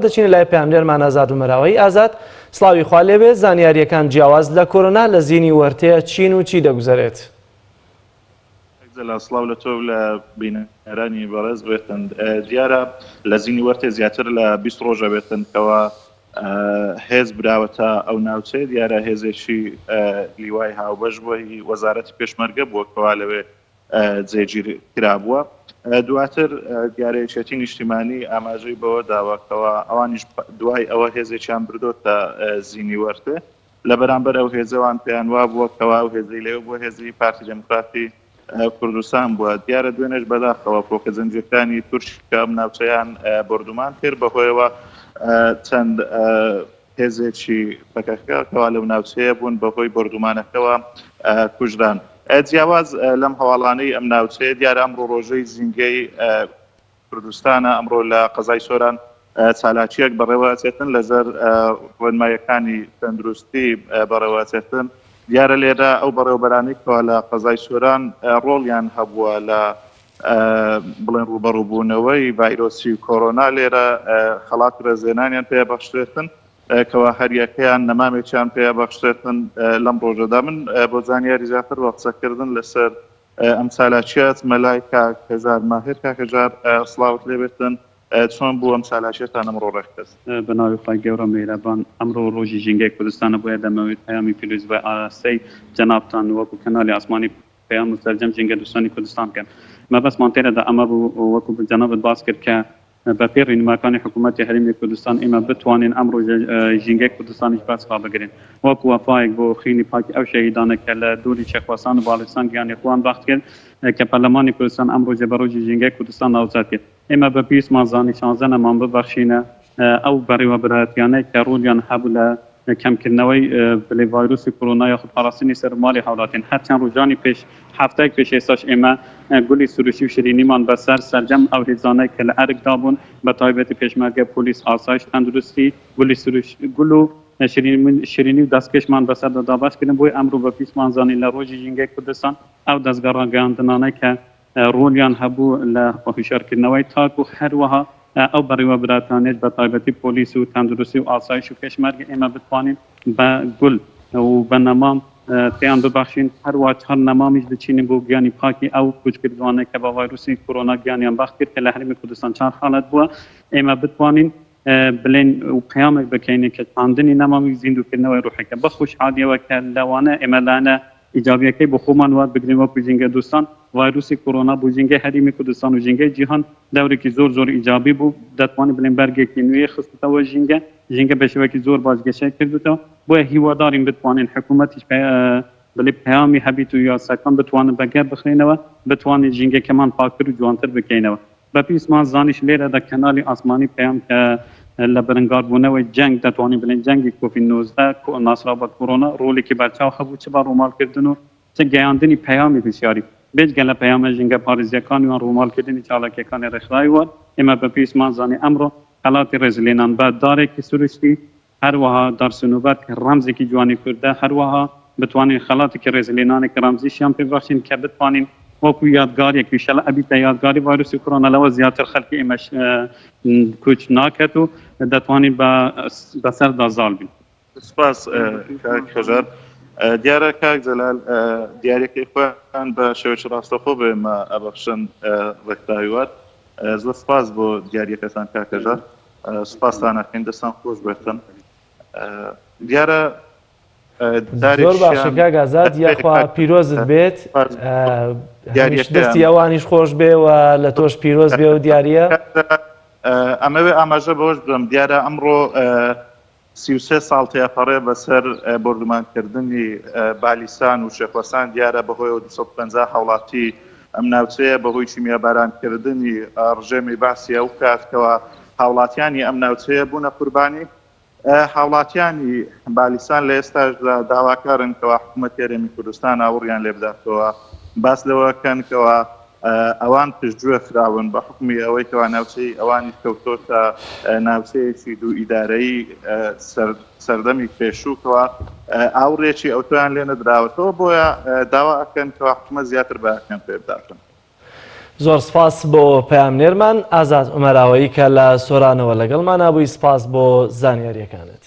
دەچینە لای پەیامنێرمان ئازاد عومەراوەیی. ئازاد، سڵاوی خوا لێبێ، زانیارییەکان جیاواز لە کۆرۆنا لە زینی وەرتێ چین و چی دەگوزەرێت؟ کاک جەلال سڵاو لە تۆ و لە بینەرانی بەڕێز بێتن. دیارە لە زینی وەرتێ زیاتر لە 20 ڕۆژە بێتن کەوا هێز براوەتە ئەو ناوچەیە. دیارە هێزێکی لیوای هاوبەش بووە هی وەزارەتی پێشمەرگە بووە کەوا لەوێ جێگیر کرابووە. دواتر دیارە یەکێتی نیشتیمانی ئاماژەی بەوە داوە کەوا ئەوانیش دوای ئەوە هێزێکیان بردۆتە زینی وەرتێ. لە بەرامبەر ئەو هێزەوان پێیان وابووە کەوا ئەو هێزەی لەوێ بووە هێزی پارتی دێموکراتی کوردستان بووە. دیارە دوێنێش بەداخەوە فڕۆکە جەنگییەکانی تورکیا ئەم ناوچەیان بۆردومان کرد، بەهۆیەوە چەند هێزێکی پەکەکە کەوا لەو ناوچەیە بوون بەهۆی بۆردومانەکەوە کوژران. جیاواز لەم هەواڵانەی ئەم ناوچەیە دیارە ئەمڕۆ ڕۆژەی ژینگەی کوردستانە، ئەمڕۆ لە قەزای سۆران چالاکییەک بەڕێوەئەچێتن لەسەر ڕێنماییەکانی تەندروستی بەڕێوەئەچێتن. دیارە لێرە ئەو بەڕێوەبەرانەی کەوا لە قەزای سۆران ڕۆڵیان هەبووە لە بڵێن ڕووبەڕووبوونەوەی ڤایرۆسی کۆرۆنا لێرە خەڵات و ڕێزلێنانیان پێ بەخشرێتن کەوا هەریەکەیان نەمامێکیان پێ بەخشرێتن لەم ڕۆژەدا. من بۆ زانیاری زیاتر بە قسەکردن لەسەر ئەم چالاکیە ئەچمە لای کاک هەژار ماهر. کاک هەژار سڵاوت لێبێتن، چۆن بوو ئەم چالاکیەتان ئەمڕۆ ڕێکخست؟ بە ناوی خوای گەورە میهرەبان. ئەمڕۆ ڕۆژی ژینگەی کوردستانە بۆیە دەمەوێت پەیامی پیرۆزبای ئاراستەی جەنابتان وەکو کەنالی ئاسمانی پەیام و سەرجەم ژینگەدوستانی کوردستان بکەم. مەبەستمان تێرەدا ئەمە بوو وەکو جەنابت باس کرد کە بە پێی ڕێنماکانی حکوومەتی هەرێمی کوردستان ئێمە بتوانین ئەم ڕۆژە ژینگەی کوردستانیش بەرز ڕابگرین وەک وەفایەک بۆ خوێنی پاکی ئەو شەهیدانە کە لە دووری شێخوەسان و باڵیسان گیانی خۆیان بەخت کرد کە پەرلەمانی کوردستان ئەم ڕۆژە بە ڕۆژی ژینگەی کوردستان ناوزەد کرد. ئێمە بە پێویستمان زانی شانزە نەمام ببەخشینە ئەو بەڕێوەبەرایەتیانەی کە ڕۆڵیان هەبوو لە کەمکردنەوەی بڵێ ڤایرۆسی کۆرۆنا یاخود پاراستنی سەر و ماڵی هاوڵاتیان. هەر چەند ڕۆژانی پێش هەفتەیەک پێش ئێستاش ئێمە گولی سروشتی و شیرینیمان بەسەر سەرجەم ئەو هێزانەی کە لە ئەرکدا بوون بە تایبەتی پێشمەرگە، پۆلیس، ئاسایش، تەندروستی، گولی سروش گول و شیرینی و دەستکێشمان بەسەردا دابەش کردن. بۆیە ئەمڕۆ بە پێویستمان زانی لە ڕۆژی ژینگەی کوردستان ئەو دەزگا ڕاگەیاندنانەی کە ڕۆڵیان هەبوو لە هۆشیارکردنەوەی تاک و هەروەها ئەو بەڕێوەبراتانەش بە تایبەتی پۆلیس و تەندروستی و ئاسایش و پێشمەرگە ئێمە بتوانین بە گول و بە نەمام پێیان ببەخشین، هەروەها چهار نەمامیش بچینین بۆ گیانی پاکی ئەو کۆچکردووانەی کە بە ڤایرۆسی کۆرۆنا گیانیان بەخت کرد کە لە هەرێمی کوردستان چهار حاڵەت بووە ئێمە بتوانین بلێن و پەیامێک بکەین کە چاندنی نەمامی زیندووکردنەوەی ڕوحێکە بە خۆشحالیەوە کە لەوانە ئێمە لایەنە ئیجابیەکەی بۆ خۆمان وەربگرین وەکو ژینگە دوستان، ڤایرۆسی کۆرۆنا بۆ ژینگەی هەرێمی کوردستان و ژینگەی جیهان دەورێکی زۆر زۆر ئیجابی بوو، دەتوانین بڵێین بەرگێکی نوێی خستوتەوە ژینگە، ژینگە بە شێوەیەکی زۆر باش گەشەی کردوتەوە، بۆیە هیوادارین بتوانین حکوومەتیش بڵێ پەیامی هەبیت و یاساکان بتوانن بەگەر بخرێنەوە، بتوانین ژینگەکەمان پاکتر و جوانتر بکەینەوە. بە پێویستمان زانیش لێرەدا کەنالی ئاسمانی پەیام کە لە بەرەنگاربوونەوەی جەنگ دەتوانین بڵێین جەنگی کۆڤید 19 ناسراو بە کۆرۆنا ڕۆڵێکی بەرچاو هەبوو چ بە ڕووماڵکردن و چ گەیاندنی پەیامی هوشیاری بێجگە لە پەیامە ژینگەپارێزییەکان و ڕووماڵکردنی چالاکییەکانی ڕێکخراوی وار ئێمە بە پێویستمان زانی ئەمڕۆ خەڵاتی ڕێزلێنان بە دارێکی سروشتی هەروەها دار سنوبەر کە ڕەمزێکی جوانی کوردە، هەروەها بتوانین خەڵاتێکی ڕێزلێنانێکی ڕەمزیشیان پێ ببەخشین کە بتوانین وەکو یادگاریەک ئیشەڵا ئەبیتە یادگاری ڤایرۆسی کۆرۆنا لەوە زیاتر خەڵکی ئێمەش کوچ ناکەت و دەتوانین بە بەسەردا زاڵ بین. سپاس کاک هەژار. دیارە کاک جەلال دیاریەکەی خۆیان بە شێوەیەکی ڕاستەوخۆ بە ئێمە ئەبەخشن ڕێکخراوی وار. زۆر سپاس بۆ دیاریەکەتان کاک هەژار. سوپاستان ئەکەین دەستان خۆش بێتن دیارە زۆر باشە کاک ئازاد یاخوا پیرۆزت بێت دەستی ئەوانیش خۆش بێ و لە تۆش پیرۆز بێ و دیارە ئەمەوێ ئاماژە بەوەش بدەم دیارە ئەمڕۆ 33 ساڵ تێپەڕێ بەسەر بۆردومانکردنی بالیسان و شێخوەسان دیارە بەهۆیەوە 250 هاوڵاتی ئەم ناوچەیە بەهۆی کیمیابارانکردنی ڕژێمی بەعسی ئەو کات کەوا هاوڵاتیانی ئەم ناوچەیە بوونە قوربانی. هاوڵاتیانی بالیسان لە ئێستاشدا داواکارن کەوا حکوومەتی هەرێمی کوردستان ئاوڕیان لێ بداتەوە، باس لەوە کەن کەوا ئەوان پشتگوێ خراون بە حوکمی ئەوەی کەوا ناوچەی ئەوانیش کەوتۆتە ناوچەیەکی دوو ئیدارەیی سەردەمی پێشوو کەوا ئاوڕێکی ئەوتۆیان لێ نەدراوەتەوە، بۆیە داوا ئەکەن کەوا حکومەت زیاتر بایەخیان پێ بداتن. زۆر سپاس بۆ پەیامنێرمان ئازاد عومەراوەیی کە لە سۆرانەوە لەگەڵمانا بووی، سپاس بۆ زانیارییەکانت.